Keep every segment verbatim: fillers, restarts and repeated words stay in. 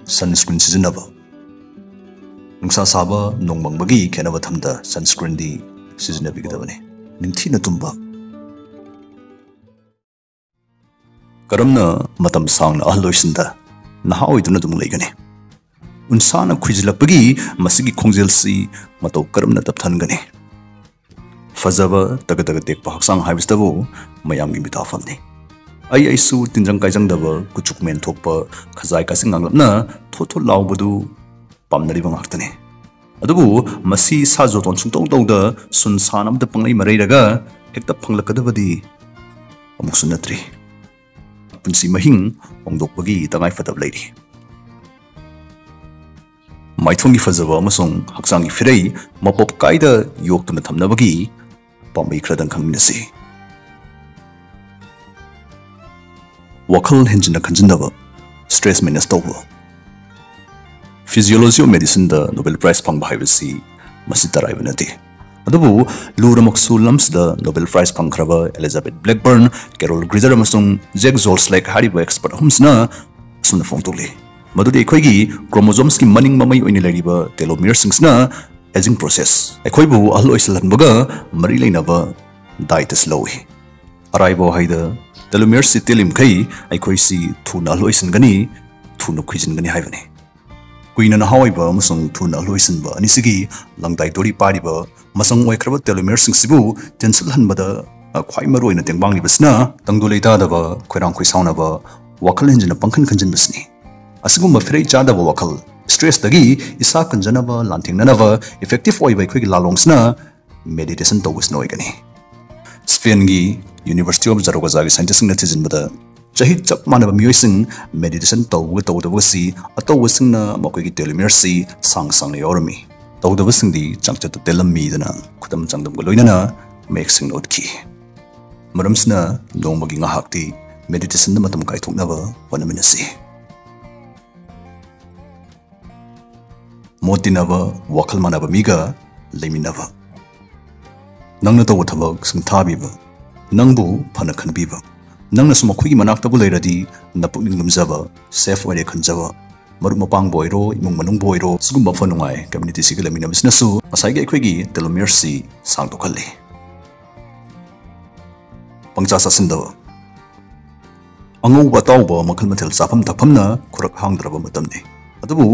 Sunscreen ꯁꯤꯖꯤꯟꯅꯕ꯫ ꯅꯨꯡꯁꯥ ꯁꯥꯕ, ꯅꯣꯡ ꯃꯪꯕꯒꯤ ꯈꯦꯠꯅꯕ ꯊꯝꯗ sunscreenꯗꯤ ꯁꯤꯖꯤꯟꯅꯕꯤꯒꯗꯕꯅꯤ꯫ ꯅꯤꯡꯊꯤꯅ ꯇꯨꯝꯕ꯫ ꯀꯔꯝꯅ ꯃꯇꯝ ꯁꯥꯡꯅ ꯑꯍꯜ ꯑꯣꯏꯁꯤꯟꯗ ꯅꯍꯥ ꯑꯣꯏꯗꯨꯅ ꯑꯗꯨꯝ ꯂꯩꯒꯅꯤ? ꯎꯟꯁꯥꯅ ꯈꯨꯏꯖꯤꯜꯂꯛꯄꯒꯤ ꯃꯁꯤꯒꯤ ꯈꯣꯡꯖꯦꯜꯁꯤ ꯃꯇꯧ ꯀꯔꯝꯅ ꯇꯞꯊꯟꯒꯅꯤ? ꯐꯖꯕ ꯇꯒ ꯇꯒ ꯇꯦꯛꯄ ꯍꯛꯆꯥꯡ ꯍꯥꯏꯕꯁꯤꯗꯕꯨ ꯃꯌꯥꯝꯒꯤ ꯃꯤꯇꯥꯐꯝꯅꯤ꯫ ꯑꯩ ꯑꯩꯁꯨ ꯇꯤꯟꯖꯪ ꯀꯥꯏꯖꯪꯗꯕ, ꯀꯨꯆꯨ ꯀꯨꯃꯦꯟ ꯊꯣꯛꯄ, ꯈꯖꯥꯏ ꯀꯥꯆꯤꯟ ꯉꯥꯡꯂꯞꯅ ꯊꯣꯠ ꯊꯣꯠ ꯂꯥꯎꯕꯗꯨ ꯄꯥꯝꯅꯔꯤꯕ ꯉꯥꯛꯇꯅꯤ꯫ ꯑꯗꯨꯕꯨ ꯃꯁꯤ ꯁꯥ ꯖꯣꯇꯣꯟ ꯁꯨꯡꯇꯧ ꯇꯧꯗ ꯁꯨꯟ ꯁꯥꯟ ꯑꯃꯗ ꯄꯪꯂꯩ ꯃꯔꯩꯔꯒ ꯍꯦꯛꯇ ꯐꯪꯂꯛꯀꯗꯕꯗꯤ ꯑꯃꯨꯛꯁꯨ ꯅꯠꯇ꯭ꯔꯤ꯫ ꯄꯨꯟꯁꯤ ꯃꯍꯤꯡ ꯍꯣꯡꯗꯣꯛꯄꯒꯤ ꯇꯉꯥꯏꯐꯗꯕ ꯂꯩꯔꯤ꯫ ꯃꯥꯏꯊꯣꯡꯒꯤ ꯐꯖꯕ ꯑꯃꯁꯨꯡ ꯍꯛꯆꯥꯡꯒꯤ ꯐꯤꯔꯩ ꯃꯄꯣꯞ ꯀꯥꯏꯗ ꯌꯣꯛꯇꯨꯅ ꯊꯝꯅꯕꯒꯤ ꯄꯥꯝꯕꯩ ꯈꯔꯗꯪ ꯈꯪꯃꯤꯟꯅꯁꯤ꯫ ꯋꯥꯈꯜ ꯍꯦꯟꯖꯤꯟꯅ ꯈꯟꯖꯤꯟꯗꯕ, stress manage ꯇꯧꯕ꯫ Physiology of Medicineꯗ Nobel Prize ꯐꯪꯕ ꯍꯥꯏꯕꯁꯤ ꯃꯁꯤ ꯇꯔꯥꯏꯕ ꯅꯠꯇꯦ꯫ ꯑꯗꯨꯕꯨ ꯂꯨꯔꯃꯛꯁꯨ ꯂꯝꯁꯤꯗ Nobel Prize ꯐꯪꯈ꯭ꯔꯕ Elizabeth Blackburn, Carol Greider ꯑꯃꯁꯨꯡ Jack Zolslak ꯍꯥꯏꯔꯤꯕ expert ꯑꯍꯨꯝꯁꯤꯅ ꯑꯁꯨꯝꯅ ꯐꯣꯡꯗꯣꯛꯂꯤ, ꯃꯗꯨꯗꯤ ꯑꯩꯈꯣꯏꯒꯤ chromosomeꯁꯀꯤ ꯃꯅꯤꯡ ꯃꯃꯩ ꯑꯣꯏꯅ ꯂꯩꯔꯤꯕ telomereꯁꯤꯡꯁꯤꯅ aging process, ꯑꯩꯈꯣꯏꯕꯨ ꯑꯍꯜ ꯑꯣꯏꯁꯤꯜꯍꯟꯕꯒ ꯃꯔꯤ ꯂꯩꯅꯕ ꯗꯥꯏꯇꯁꯨ ꯂꯧꯏ꯫ ꯑꯔꯥꯏꯕ ꯋꯥꯍꯩꯗ, telomereꯁꯤ ꯇꯦꯜꯂꯤꯃꯈꯩ ꯑꯩꯈꯣꯏꯁꯤ ꯊꯨꯅ ꯑꯍꯜ ꯑꯣꯏꯁꯤꯟꯒꯅꯤ, ꯊꯨꯅ ꯈꯨꯏꯖꯤꯟꯒꯅꯤ ꯍꯥꯏꯕꯅꯤ꯫ ꯀꯨꯏꯅ ꯅꯍꯥ ꯑꯣꯏꯕ ꯑꯃꯁꯨꯡ ꯊꯨꯅ ꯑꯍꯜ ꯑꯣꯏꯁꯤꯟꯕ ꯑꯅꯤꯁꯤꯒꯤ ꯂꯪꯗꯥꯏ ꯗꯣꯔꯤ ꯄꯥꯏꯔꯤꯕ ꯃꯆꯪ ꯑꯣꯏꯈ꯭ꯔꯕ telomereꯁꯤꯡꯁꯤꯕꯨ ꯇꯦꯟꯁꯤꯜꯍꯟꯕꯗ, ꯑ, ꯈ꯭ꯋꯥꯏ ꯃꯔꯨꯑꯣꯏꯅ ꯇꯦꯡꯕꯥꯡꯂꯤꯕꯁꯤꯅ ꯇꯪꯗꯨ ꯂꯩꯇꯥꯗꯕ, ꯈꯣꯏꯔꯥꯡ ꯈꯣꯏꯁꯥꯎꯅꯕ, ꯋꯥꯈꯜ ꯍꯦꯟꯖꯤꯟꯅ ꯄꯪꯈꯟ ꯈꯟꯖꯤꯟꯕꯁꯤꯅꯤ꯫ ꯑꯁꯤꯒꯨꯝꯕ ꯐꯤꯔꯩ ꯆꯥꯗꯕ ꯋꯥꯈꯜ, stressꯇꯒꯤ ꯏꯁꯥ ꯀꯟꯖꯅꯕ, ꯂꯥꯟꯊꯦꯡꯅꯅꯕ effective ꯑꯣꯏꯕ ꯑꯩꯈꯣꯏꯒꯤ ꯂꯥꯂꯣꯡꯁꯤꯅ meditation ꯇꯧꯕꯁꯤꯅ ꯑꯣꯏꯒꯅꯤ꯫ ꯁ꯭ꯄꯦꯟꯒꯤ University of Zaragozaꯒꯤ scientistꯁꯤꯡꯅ ꯊꯤꯖꯤꯟꯕꯗ, ꯆꯍꯤ ꯆꯞ ꯃꯥꯟꯅꯕ ꯃꯤꯑꯣꯏꯁꯤꯡ meditation ꯇꯧꯕꯒ ꯇꯧꯗꯕꯒꯁꯤ ꯑꯇꯧꯕꯁꯤꯡꯅ ꯃꯈꯣꯏꯒꯤ telomereꯁꯤ ꯁꯥꯡ ꯁꯥꯡꯅ ꯌꯥꯎꯔꯝꯃꯤ, ꯇꯧꯗꯕꯁꯤꯡꯗꯤ ꯆꯥꯡꯆꯠꯇ ꯇꯦꯜꯂꯝꯃꯤꯗꯅ ꯈꯨꯗꯝ ꯆꯥꯡꯗꯝꯒ ꯂꯣꯏꯅꯅ ꯃꯌꯦꯛ ꯁꯦꯡꯅ ꯎꯠꯈꯤ꯫ ꯃꯔꯝꯁꯤꯅ ꯅꯣꯡꯃꯒꯤ ꯉꯥꯏꯍꯥꯛꯇꯤ meditationꯗ ꯃꯇꯝ ꯀꯥꯏꯊꯣꯛꯅꯕ ꯍꯣꯠꯅꯃꯤꯟꯅꯁꯤ꯫ ꯃꯣꯠ ꯇꯤꯟꯅꯕ, ꯋꯥꯈꯜ ꯃꯥꯟꯅꯕ ꯃꯤꯒ ꯂꯩꯃꯤꯟꯅꯕ꯫ ꯅꯪꯅ ꯇꯧꯕ ꯊꯕꯛ ꯁꯤꯡꯊꯥꯕꯤꯕ, ꯅꯪꯕꯨ ꯐꯅ ꯈꯟꯕꯤꯕ, ꯅꯪꯅꯁꯨ ꯃꯈꯣꯏꯒꯤ ꯃꯅꯥꯛꯇꯕꯨ ꯂꯩꯔꯗꯤ ꯅꯄꯨꯛꯅꯤꯡ ꯂꯨꯝꯖꯕ, safe ꯑꯣꯏꯔꯦ ꯈꯟꯖꯕ, ꯃꯔꯨꯞ ꯃꯄꯥꯡꯕꯨ ꯑꯣꯏꯔꯣ, ꯏꯃꯨꯡ ꯃꯅꯨꯡꯕꯨ ꯑꯣꯏꯔꯣ, ꯁꯤꯒꯨꯝꯕ ꯑꯐ ꯅꯨꯡꯉꯥꯏ community-ꯁꯤꯒ ꯂꯩꯃꯤꯟꯅꯕꯁꯤꯅꯁꯨ ꯉꯁꯥꯏꯒꯤ ꯑꯩꯈꯣꯏꯒꯤ telomeres-ꯁꯤ ꯁꯥꯡꯗꯣꯛꯍꯜꯂꯤ꯫ ꯄꯪꯆꯥ ꯆꯥꯁꯤꯟꯗꯕ꯫ ꯑꯉꯧꯕ ꯑꯇꯥꯎꯕ ꯃꯈꯜ ꯃꯊꯦꯜ ꯆꯥꯐꯝ ꯊꯛꯐꯝꯅ ꯈꯨꯔꯛ ꯍꯥꯡꯗ꯭ꯔꯕ ꯃꯇꯝꯅꯤ꯫ ꯑꯗꯨꯕꯨ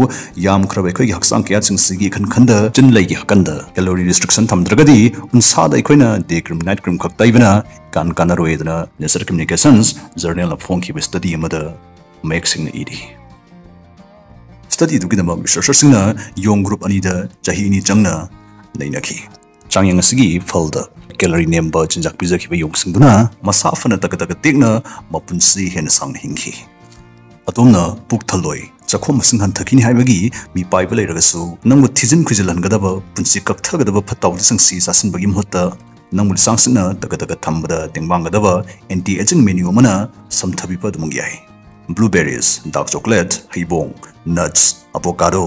ꯌꯥꯝꯈ꯭ꯔꯕ ꯑꯩꯈꯣꯏꯒꯤ ꯍꯛꯆꯥꯡ ꯀꯌꯥꯠꯁꯤꯡꯁꯤꯒꯤ ꯏꯈꯟ ꯈꯟꯗ ꯆꯤꯟ ꯂꯩꯒꯤ ꯍꯥꯀꯟꯗ calorie restriction ꯊꯝꯗ꯭ꯔꯒꯗꯤ ꯎꯟꯁꯥꯗ ꯑꯩꯈꯣꯏꯅ day cream, night cream ꯈꯛ ꯇꯩꯕꯅ ꯏꯀꯥꯟ ꯀꯥꯟꯅꯔꯣꯏꯗꯅ Nature Communications journal-ꯅ ꯐꯣꯡꯈꯤꯕ study ꯑꯃꯗ ꯃꯌꯦꯛ ꯁꯦꯡꯅ ꯏꯔꯤ꯫ Study-ꯗꯨꯒꯤꯗꯃꯛ researcher-ꯁꯤꯡꯅ ꯌꯣꯡ group ꯑꯅꯤꯗ ꯆꯍꯤ ꯑꯅꯤ ꯆꯪꯅ ꯅꯩꯅꯈꯤ꯫ ꯆꯥꯡꯌꯦꯡ ꯑꯁꯤꯒꯤ ꯐꯜꯗ calorie ꯅꯦꯝꯕ ꯆꯤꯟꯖꯥꯛ ꯄꯤꯖꯈꯤꯕ ꯌꯣꯡꯁꯤꯡꯗꯨꯅ ꯃꯁꯥ ꯐꯅ ꯇꯀ ꯇꯀ ꯇꯦꯛꯅ ꯃꯄꯨꯟꯁꯤ ꯍꯦꯟꯅ ꯁꯥꯡꯅ ꯍꯤꯡꯈꯤ꯫ ꯑꯗꯣꯝꯅ ꯄꯨꯛ ꯊꯜꯂꯣꯏ, ꯆꯈꯣꯝ ꯃꯁꯤꯡ ꯍꯟꯊꯈꯤꯅꯤ ꯍꯥꯏꯕꯒꯤ ꯃꯤꯄꯥꯏꯕ ꯂꯩꯔꯒꯁꯨ, ꯅꯪꯕꯨ ꯊꯤꯖꯤꯟ ꯈꯨꯏꯖꯤꯜꯍꯟꯒꯗꯕ, ꯄꯨꯟꯁꯤ ꯀꯛꯊꯒꯗꯕ ꯐꯠꯇ ꯍꯥꯎꯗꯤꯁꯤꯡꯁꯤ ꯆꯥꯁꯤꯟꯕꯒꯤ ꯃꯍꯨꯠꯇ, ꯅꯪꯕꯨ ꯂꯤꯁꯥꯡ ꯁꯤꯠꯅ ꯇꯀ ꯇꯀ ꯊꯝꯕꯗ ꯇꯦꯡꯕꯥꯡꯒꯗꯕ anti aging menu ꯑꯃꯅ ꯁꯝꯊꯕꯤꯕ ꯑꯗꯨꯃꯛ ꯌꯥꯏ꯫ Blueberries, dark chocolate, ꯍꯩꯕꯣꯡ, nuts, avocado,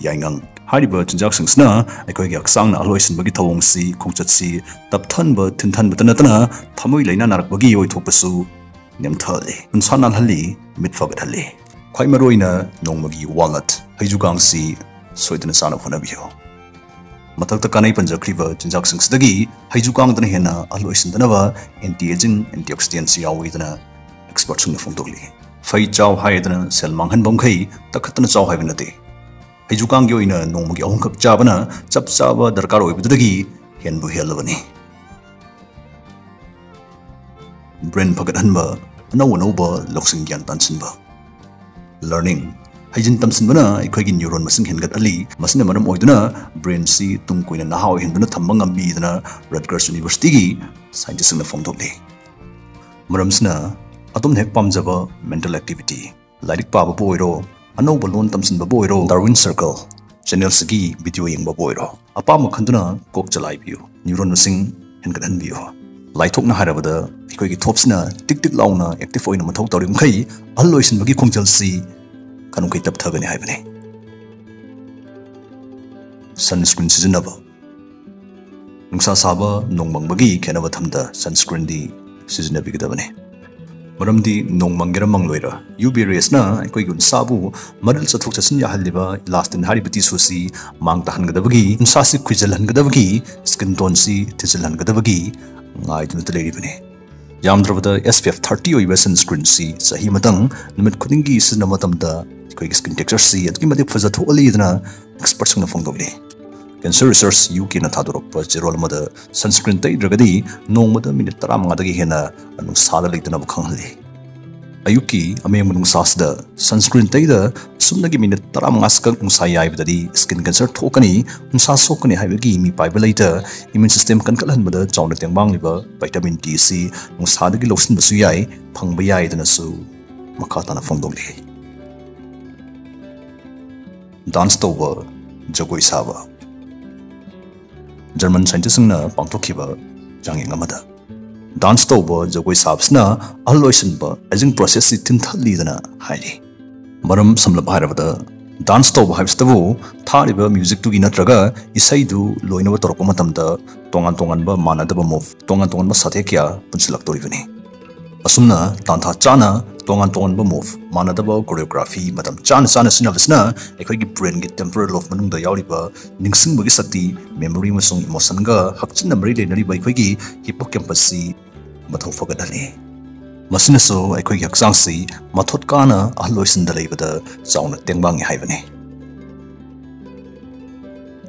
ꯌꯥꯏꯉꯪ ꯍꯥꯏꯔꯤꯕ ꯆꯤꯟꯖꯥꯛꯁꯤꯡꯁꯤꯅ ꯑꯩꯈꯣꯏꯒꯤ ꯍꯛꯆꯥꯡꯅ ꯑꯍꯜ ꯑꯣꯏꯁꯤꯟꯕꯒꯤ ꯊꯧꯑꯣꯡꯁꯤ, ꯈꯣꯡꯆꯠꯁꯤ ꯇꯞꯊꯟꯕ, ꯊꯤꯟꯊꯟꯕꯇ ꯅꯠꯇꯅ ꯊꯃꯣꯏ ꯂꯥꯏꯅꯥ ꯅꯥꯔꯛꯄꯒꯤ ꯑꯣꯏꯊꯣꯛꯄꯁꯨ ꯅꯦꯝꯊꯍꯜꯂꯤ, ꯎꯟꯁꯥ ꯅꯥꯜꯍꯜꯂꯤ, ꯃꯤꯠ ꯐꯒꯠꯍꯜꯂꯤ꯫ ꯈ꯭ꯋꯥꯏ ꯃꯔꯨꯑꯣꯏꯅ ꯅꯣꯡꯃꯒꯤ walnut, ꯍꯩꯖꯨꯀꯥꯡꯁꯤ ꯁꯣꯏꯗꯅ ꯆꯥꯅꯕ ꯍꯣꯠꯅꯕꯤꯌꯨ꯫ ꯃꯊꯛꯇ ꯀꯥꯟꯅꯩ ꯄꯟꯖꯈ꯭ꯔꯤꯕ ꯆꯤꯟꯖꯥꯛꯁꯤꯡꯁꯤꯗꯒꯤ ꯍꯩꯖꯨꯀꯥꯡꯗꯅ ꯍꯦꯟꯅ ꯑꯍꯜ ꯑꯣꯏꯁꯤꯟꯗꯅꯕ anti aging, antioxidants ꯌꯥꯎꯏꯗꯅ expert-ꯁꯤꯡꯅ ꯐꯣꯡꯗꯣꯛꯂꯤ꯫ ꯐꯩ ꯆꯥꯎ ꯍꯥꯏꯗꯅ ꯁꯦꯜ ꯃꯥꯡꯍꯟꯕ ꯃꯈꯩ ꯇꯛꯈꯠꯇꯅ ꯆꯥꯎ ꯍꯥꯏꯕ ꯅꯠꯇꯦ꯫ ꯍꯩꯖꯨꯀꯥꯡꯒꯤ ꯑꯣꯏꯅ ꯅꯣꯡꯃꯒꯤ ꯑꯍꯨꯝꯈꯛ ꯆꯥꯕꯅ ꯆꯞ ꯆꯥꯕ ꯗꯔꯀꯥꯔ ꯑꯣꯏꯕꯗꯨꯗꯒꯤ ꯍꯦꯟꯕꯨ ꯍꯦꯜꯂꯕꯅꯤ꯫ Brain ꯐꯒꯠꯍꯟꯕ, ꯑꯅꯧ ꯑꯅꯧꯕ ꯂꯧꯁꯤꯡ ꯒ꯭ꯌꯥꯟ ꯇꯥꯟꯁꯤꯟꯕ꯫ Learning, ꯍꯩꯖꯤꯟ ꯇꯝꯁꯤꯟꯕꯅ ꯑꯩꯈꯣꯏꯒꯤ neuron ꯃꯁꯤꯡ ꯍꯦꯟꯒꯠꯍꯜꯂꯤ꯫ ꯃꯁꯤꯅ ꯃꯔꯝ ꯑꯣꯏꯗꯨꯅ brain-ꯁꯤ ꯇꯨꯡ ꯀꯣꯏꯅ ꯅꯍꯥ ꯑꯣꯏꯍꯟꯗꯨꯅ ꯊꯝꯕ ꯉꯝꯃꯤꯗꯅ Rutgers University-ꯒꯤ scientist-ꯁꯤꯡꯅ ꯐꯣꯡꯗꯣꯛꯂꯤ꯫ ꯃꯔꯝꯁꯤꯅ ꯑꯗꯣꯝꯅ ꯍꯦꯛ ꯄꯥꯝꯖꯕ mental activity, ꯂꯥꯏꯔꯤꯛ ꯄꯥꯕꯕꯨ ꯑꯣꯏꯔꯣ, ꯑꯅꯧꯕ ꯂꯣꯟ ꯇꯝꯁꯤꯟꯕꯕꯨ ꯑꯣꯏꯔꯣ, Darwin Circle channel-ꯁꯤꯒꯤ video ꯌꯦꯡꯕꯕꯨ ꯑꯣꯏꯔꯣ, ꯑꯄꯥꯝꯕ ꯈꯟꯗꯨꯅ ꯀꯣꯛ ꯆꯂꯥꯏꯕꯤꯌꯨ, neuron ꯃꯁꯤꯡ ꯍꯦꯟꯒꯠꯍꯟꯕꯤꯌꯨ꯫ ꯂꯥꯏꯊꯣꯛꯅ ꯍꯥꯏꯔꯕꯗ, ꯑꯩꯈꯣꯏꯒꯤ ꯊꯣꯞꯁꯤꯅ ꯇꯤꯛ ꯇꯤꯛ ꯂꯥꯎꯅ active ꯑꯣꯏꯅ ꯃꯊꯧ ꯇꯧꯔꯤꯕ ꯃꯈꯩ, ꯑꯍꯜ ꯑꯣꯏꯁꯤꯟꯕꯒꯤ ꯈꯣꯡꯖꯦꯜꯁꯤ ꯈꯔ ꯃꯈꯩ ꯇꯞꯊꯒꯅꯤ ꯍꯥꯏꯕꯅꯤ꯫ Sunscreen ꯁꯤꯖꯤꯟꯅꯕ꯫ ꯅꯨꯡꯁꯥ ꯁꯥꯕ, ꯅꯣꯡ ꯃꯪꯕꯒꯤ ꯈꯦꯠꯅꯕ ꯊꯝꯗ sunscreen-ꯗꯤ ꯁꯤꯖꯤꯟꯅꯕꯤꯒꯗꯕꯅꯤ꯫ ꯃꯔꯝꯗꯤ ꯅꯣꯡ ꯃꯪꯒꯦꯔꯥ ꯃꯪꯂꯣꯏꯔꯥ, ꯌꯨ ꯚꯤ ꯔꯦꯁꯅ ꯑꯩꯈꯣꯏꯒꯤ ꯎꯟꯁꯥꯕꯨ ꯃꯔꯤꯜ ꯆꯠꯊꯣꯛ ꯆꯠꯁꯤꯟ ꯌꯥꯍꯜꯂꯤꯕ ꯏꯂꯥꯁꯇꯤꯟ ꯍꯥꯏꯔꯤꯕ ꯇꯤꯁꯨꯁꯤ ꯃꯥꯡ ꯇꯥꯍꯟꯒꯗꯕꯒꯤ, ꯎꯟꯁꯥꯁꯤ ꯈꯨꯏꯖꯜꯍꯟꯒꯗꯕꯒꯤ, ꯁ꯭ꯀꯤꯟ ꯇꯣꯟꯁꯤ ꯊꯤꯖꯤꯜꯍꯟꯒꯗꯕꯒꯤ ꯉꯥꯏꯗꯨꯅꯇ ꯂꯩꯔꯤꯕꯅꯤ꯫ ꯌꯥꯝꯗ꯭ꯔꯕꯗ ꯑꯦꯁ ꯄꯤ ꯑꯦꯐ ꯊꯥꯔꯇꯤ ꯑꯣꯏꯕ ꯁꯟꯁꯀ꯭ꯔꯤꯟꯁꯤ ꯆꯍꯤ ꯑꯃꯇꯪ ꯅꯨꯃꯤꯠ ꯈꯨꯗꯤꯡꯒꯤ ꯁꯤꯖꯤꯟꯅꯕ ꯃꯇꯝꯗ ꯑꯩꯈꯣꯏꯒꯤ ꯁ꯭ꯀꯤꯟ ꯇꯦꯛꯆꯔꯁꯤ ꯑꯗꯨꯛꯀꯤ ꯃꯇꯤꯛ ꯐꯖꯊꯣꯛꯍꯜꯂꯤꯗꯅ ꯑꯦꯛꯁꯄꯔꯠꯁꯤꯡꯅ ꯐꯣꯡꯗꯣꯛꯂꯤ꯫ ꯀꯦꯟꯁꯔ ꯔꯤꯁꯔꯁ ꯌꯨ ꯀꯦꯅ ꯊꯥꯗꯣꯔꯛꯄ ꯆꯦꯔꯣꯜ ꯑꯃꯗ ꯁꯟꯁꯀ꯭ꯔꯤꯟ ꯇꯩꯗ꯭ꯔꯒꯗꯤ ꯅꯣꯡꯃꯗ ꯃꯤꯅꯤꯠ ꯇꯔꯥꯃꯉꯥꯗꯒꯤ ꯍꯦꯟꯅ ꯅꯨꯡꯁꯥꯗ ꯂꯩꯇꯅꯕ ꯈꯪꯍꯜꯂꯤ꯫ ꯑꯌꯨꯛꯀꯤ ꯑꯃꯦꯡꯕ ꯅꯨꯡꯁꯥꯁꯤꯗ ꯁꯟꯁꯀ꯭ꯔꯤꯟ ꯇꯩꯗ ꯑꯁꯨꯝꯅꯒꯤ ꯃꯤꯅꯤꯠ ꯇꯔꯥꯃꯉꯥ ꯁꯛ ꯅꯨꯡꯁꯥ ꯌꯥꯏꯕꯗꯗꯤ ꯁ꯭ꯀꯤꯟ ꯀꯦꯟꯁꯔ ꯊꯣꯛꯀꯅꯤ, ꯎꯟꯁꯥ ꯁꯣꯛꯀꯅꯤ ꯍꯥꯏꯕꯒꯤ ꯃꯤꯄꯥꯏꯕ ꯂꯩꯇ, ꯏꯃ꯭ꯌꯨꯟ ꯁꯤꯁꯇꯦꯝ ꯀꯟꯈꯠꯍꯟꯕꯗ ꯆꯥꯎꯅ ꯇꯦꯡꯕꯥꯡꯂꯤꯕ ꯚꯤꯇꯥꯃꯤꯟ ꯗꯤ ꯑꯁꯤ ꯅꯨꯡꯁꯥꯗꯒꯤ ꯂꯧꯁꯤꯟꯕꯁꯨ ꯌꯥꯏ, ꯐꯪꯕ ꯌꯥꯏꯗꯅꯁꯨ ꯃꯈꯥ ꯇꯥꯅ ꯐꯣꯡꯗꯣꯛꯂꯤ꯫ ꯗꯥꯟꯁ ꯇꯧꯕ, ꯖꯒꯣꯏ ꯁꯥꯕ꯫ ꯖꯔꯃꯟ ꯁꯥꯏꯟꯇꯤꯁꯁꯤꯡꯅ ꯄꯥꯡꯊꯣꯛꯈꯤꯕ ꯆꯥꯡꯌꯦꯡ ꯑꯃꯗ, ꯗꯥꯟꯁ ꯇꯧꯕ, ꯖꯒꯣꯏ ꯁꯥꯕꯁꯤꯅ ꯑꯍꯜ ꯑꯣꯏꯁꯤꯟꯕ, ꯑꯦꯖꯤꯡ ꯄ꯭ꯔꯣꯁꯦꯁꯁꯤ ꯊꯤꯟꯊꯜꯂꯤꯗꯅ ꯍꯥꯏꯔꯤ꯫ ꯃꯔꯝ ꯁꯝꯂꯞ ꯍꯥꯏꯔꯕꯗ, ꯗꯥꯟꯁ ꯇꯧꯕ ꯍꯥꯏꯕꯁꯤꯇꯕꯨ ꯊꯥꯔꯤꯕ ꯃ꯭ꯌꯨꯖꯤꯛꯇꯨꯒꯤ ꯅꯠꯇ꯭ꯔꯒ ꯏꯁꯩꯗꯨ ꯂꯣꯏꯅꯕ ꯇꯧꯔꯛꯄ ꯃꯇꯝꯗ ꯇꯣꯉꯥꯟ ꯇꯣꯉꯥꯟꯕ ꯃꯥꯟꯅꯗꯕ ꯃꯨꯚ, ꯇꯣꯉꯥꯟ ꯇꯣꯉꯥꯟꯕ ꯁꯥꯊꯦꯛ ꯀꯌꯥ ꯄꯨꯟꯁꯤꯜꯂꯛꯇꯧꯔꯤꯕꯅꯤ꯫ ꯑꯁꯨꯝꯅ ꯇꯥꯟꯊꯥ ꯆꯥꯅ ꯇꯣꯉꯥꯟ ꯇꯣꯉꯥꯟꯕ ꯃꯨꯚ, ꯃꯥꯟꯅꯗꯕ ꯀꯣꯔꯤꯌꯣꯒ꯭ꯔꯥꯐꯤ ꯃꯇꯝ ꯆꯥꯅ ꯆꯥꯅ ꯁꯤꯖꯤꯟꯅꯕꯁꯤꯅ ꯑꯩꯈꯣꯏꯒꯤ ꯕ꯭ꯔꯦꯟꯒꯤ ꯇꯦꯝꯄꯣꯔꯦꯜ ꯂꯣꯕ ꯃꯅꯨꯡꯗ ꯌꯥꯎꯔꯤꯕ ꯅꯤꯡꯁꯤꯡꯕꯒꯤ ꯁꯛꯇꯤ, ꯃꯦꯃꯣꯔꯤ ꯑꯃꯁꯨꯡ ꯏꯃꯣꯁꯟꯒ ꯍꯛꯆꯤꯟꯅ ꯃꯔꯤ ꯂꯩꯅꯔꯤꯕ ꯑꯩꯈꯣꯏꯒꯤ ꯍꯤꯄꯣꯀꯦꯝꯄꯁꯁꯤ ꯃꯊꯧ ꯐꯒꯠꯍꯜꯂꯤ꯫ ꯃꯁꯤꯅꯁꯨ ꯑꯩꯈꯣꯏꯒꯤ ꯍꯛꯆꯥꯡꯁꯤ ꯃꯊꯣꯠ ꯀꯥꯅ ꯑꯍꯜ ꯑꯣꯏꯁꯤꯟꯗ ꯂꯩꯕꯗ ꯆꯥꯎꯅ ꯇꯦꯡꯕꯥꯡꯉꯤ ꯍꯥꯏꯕꯅꯤ꯫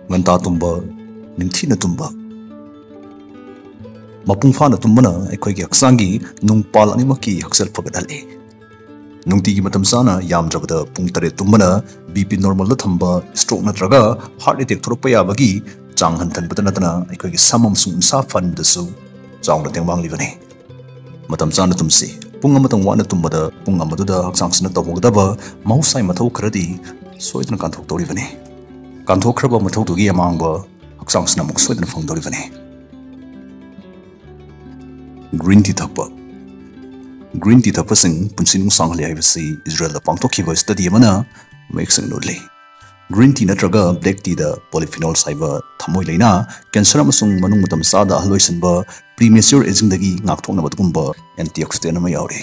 ꯉꯟꯇꯥ ꯇꯨꯝꯕ, ꯅꯤꯡꯊꯤꯅ ꯇꯨꯝꯕ꯫ ꯃꯄꯨꯡ ꯐꯥꯅ ꯇꯨꯝꯕꯅ ꯑꯩꯈꯣꯏꯒꯤ ꯍꯛꯆꯥꯡꯒꯤ ꯅꯨꯡꯄꯥꯜ ꯑꯅꯤꯃꯛꯀꯤ ꯍꯛꯁꯦꯜ ꯐꯒꯠꯍꯜꯂꯤ꯫ ꯅꯨꯡꯇꯤꯒꯤ ꯃꯇꯝ ꯆꯥꯅ ꯌꯥꯝꯗ꯭ꯔꯕꯗ ꯄꯨꯡ ꯇꯔꯦꯠ ꯇꯨꯝꯕꯅ ꯕꯤ ꯄꯤ ꯅꯣꯔꯃꯦꯜꯗ ꯊꯝꯕ, ꯁ꯭ꯇ꯭ꯔꯣꯛ ꯅꯠꯇ꯭ꯔꯒ ꯍꯥꯔꯠ ꯑꯦꯇꯦꯛ ꯊꯣꯛꯂꯛꯄ ꯌꯥꯕꯒꯤ ꯆꯥꯡ ꯍꯟꯊꯍꯟꯕꯇ ꯅꯠꯇꯅ ꯑꯩꯈꯣꯏꯒꯤ ꯁꯝ ꯑꯃꯁꯨꯡ ꯎꯟꯁꯥ ꯐꯍꯟꯕꯗꯁꯨ ꯆꯥꯎꯅ ꯇꯦꯡꯕꯥꯡꯂꯤꯕꯅꯤ꯫ ꯃꯇꯝ ꯆꯥꯅ ꯇꯨꯝꯁꯤ꯫ ꯄꯨꯡ ꯑꯃꯇꯪ ꯋꯥꯠꯅ ꯇꯨꯝꯕꯗ ꯄꯨꯡ ꯑꯃꯗꯨꯗ ꯍꯛꯆꯥꯡꯁꯤꯅ ꯇꯧꯍꯧꯒꯗꯕ ꯃꯍꯧꯁꯥꯒꯤ ꯃꯊꯧ ꯈꯔꯗꯤ ꯁꯣꯏꯗꯅ ꯀꯥꯟꯊꯣꯛꯇꯧꯔꯤꯕꯅꯤ꯫ ꯀꯥꯟꯊꯣꯛꯈ꯭ꯔꯕ ꯃꯊꯧꯗꯨꯒꯤ ꯑꯃꯥꯡꯕ ꯍꯛꯆꯥꯡꯁꯤꯅ ꯑꯃꯨꯛ ꯁꯣꯏꯗꯅ ꯐꯪꯗꯧꯔꯤꯕꯅꯤ꯫ ꯒ꯭ꯔꯤꯟ ꯇꯤ ꯊꯛꯄ꯫ ꯒ꯭ꯔꯤꯟ ꯇꯤ ꯊꯛꯄꯁꯤꯡ ꯄꯨꯟꯁꯤ ꯅꯨꯡꯁꯥꯡꯍꯜꯂꯤ ꯍꯥꯏꯕꯁꯤ ꯏꯖꯔꯦꯜꯗ ꯄꯥꯡꯊꯣꯛꯈꯤꯕ ꯁ꯭ꯇꯗꯤ ꯑꯃꯅ ꯃꯌꯦꯛ ꯁꯦꯡꯅ ꯎꯠꯂꯤ꯫ ꯒ꯭ꯔꯤꯟ ꯇꯤ ꯅꯠꯇ꯭ꯔꯒ ꯕ꯭ꯂꯦꯛ ꯇꯤꯗ ꯄꯣꯂꯤꯐꯤꯅꯣꯜꯁ ꯍꯥꯏꯕ ꯊꯃꯣꯏ ꯂꯥꯏꯅꯥ, ꯀꯦꯟꯁꯔ ꯑꯃꯁꯨꯡ ꯃꯅꯨꯡ ꯃꯇꯝ ꯆꯥꯗ ꯑꯍꯜ ꯑꯣꯏꯁꯤꯟꯕ, ꯄ꯭ꯔꯤꯃꯦꯆ꯭ꯌꯣꯔ ꯑꯦꯖꯤꯡꯗꯒꯤ ꯉꯥꯛꯊꯣꯛꯅꯕ ꯑꯗꯨꯒꯨꯝꯕ ꯑꯦꯟꯇꯤꯑꯣꯛꯁꯤꯗꯦꯟ ꯑꯃ ꯌꯥꯎꯔꯤ꯫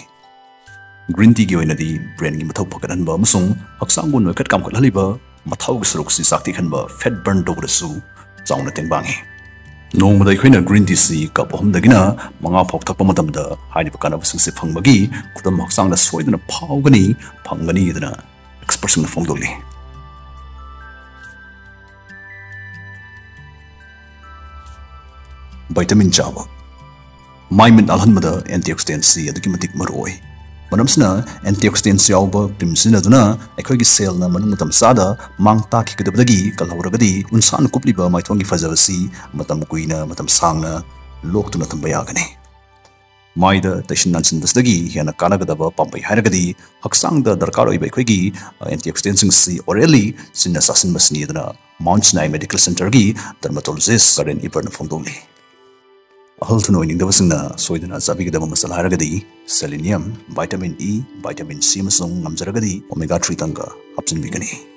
Green teaꯒꯤ ꯑꯣꯏꯅꯗꯤ brainꯒꯤ ꯃꯊꯧ ꯐꯒꯠꯍꯟꯕ ꯑꯃꯁꯨꯡ ꯍꯛꯆꯥꯡꯕꯨ ꯅꯣꯏꯈꯠ ꯀꯥꯝꯈꯠꯍꯜꯂꯤꯕ ꯃꯊꯥꯎꯒꯤ ꯁꯔꯨꯛꯁꯤ ꯆꯥꯛꯇꯦꯛꯍꯟꯕ, fat burn ꯇꯧꯕꯗꯁꯨ ꯆꯥꯎꯅ ꯇꯦꯡꯕꯥꯡꯉꯤ꯫ ꯅꯣꯡꯃꯗ ꯑꯩꯈꯣꯏꯅ green teaꯁꯤ cup ꯑꯍꯨꯝꯗꯒꯤꯅ ꯃꯉꯥ ꯐꯥꯎ ꯊꯛꯄ ꯃꯇꯝꯗ ꯍꯥꯏꯔꯤꯕ ꯀꯥꯟꯅꯕꯁꯤꯡꯁꯤ ꯐꯪꯕꯒꯤ ꯈꯨꯗꯝ ꯍꯛꯆꯥꯡꯗ ꯁꯣꯏꯗꯅ ꯐꯥꯎꯒꯅꯤ, ꯐꯪꯒꯅꯤ ꯑꯗꯨꯅ expertꯁꯤꯡꯅ ꯐꯣꯡꯗꯣꯛꯂꯤ꯫ Vitamin ꯆꯥꯕ꯫ ꯃꯥꯏ ꯃꯤꯠ ꯅꯥꯜꯍꯟꯕꯗ antioxidantꯁꯤ ꯑꯗꯨꯛꯀꯤ ꯃꯇꯤꯛ ꯃꯔꯨ ꯑꯣꯏ꯫ ꯃꯔꯝꯁꯤꯅ antioxidants ꯌꯥꯎꯕ cream ꯁꯤꯖꯤꯟꯅꯗꯨꯅ ꯑꯩꯈꯣꯏꯒꯤ cellꯅ ꯃꯅꯨꯡ ꯃꯇꯝ ꯆꯥꯗ ꯃꯥꯡ ꯇꯥꯛꯈꯤꯒꯗꯕꯗꯒꯤ ꯀꯜꯍꯧꯔꯒꯗꯤ ꯎꯟꯁꯥꯅ ꯀꯨꯞꯂꯤꯕ ꯃꯥꯏꯊꯣꯡꯒꯤ ꯐꯖꯕꯁꯤ ꯃꯇꯝ ꯀꯨꯏꯅ, ꯃꯇꯝ ꯁꯥꯡꯅ ꯂꯣꯛꯇꯨꯅ ꯊꯝꯕ ꯌꯥꯒꯅꯤ꯫ ꯃꯥꯏꯗ ꯇꯩꯁꯤꯟ ꯅꯥꯟꯁꯤꯟꯕꯁꯤꯗꯒꯤ ꯍꯦꯟꯅ ꯀꯥꯟꯅꯒꯗꯕ ꯄꯥꯝꯕꯩ ꯍꯥꯏꯔꯒꯗꯤ ꯍꯛꯆꯥꯡꯗ ꯗꯔꯀꯥꯔ ꯑꯣꯏꯕ ꯑꯩꯈꯣꯏꯒꯤ, ꯑ, antioxidantꯁꯤꯡꯁꯤ orally ꯆꯤꯟꯅ ꯆꯥꯁꯤꯟꯕꯁꯤꯅꯤ ꯑꯗꯨꯅ Mount Sinai Medical Centreꯒꯤ dermatologist Karen Ebertꯅ ꯐꯣꯡꯗꯣꯛꯂꯤ꯫ ꯑꯍꯜ ꯊꯨꯅ ꯑꯣꯏꯅꯤꯡꯗꯕꯁꯤꯡꯅ ꯁꯣꯏꯗꯅ ꯆꯥꯕꯤꯒꯗꯕ ꯃꯆꯜ ꯍꯥꯏꯔꯒꯗꯤ selenium, vitamin E, vitamin C ꯑꯃꯁꯨꯡ ꯉꯝꯖꯔꯒꯗꯤ omega three ꯇꯪꯒ ꯍꯥꯞꯆꯤꯟꯕꯤꯒꯅꯤ꯫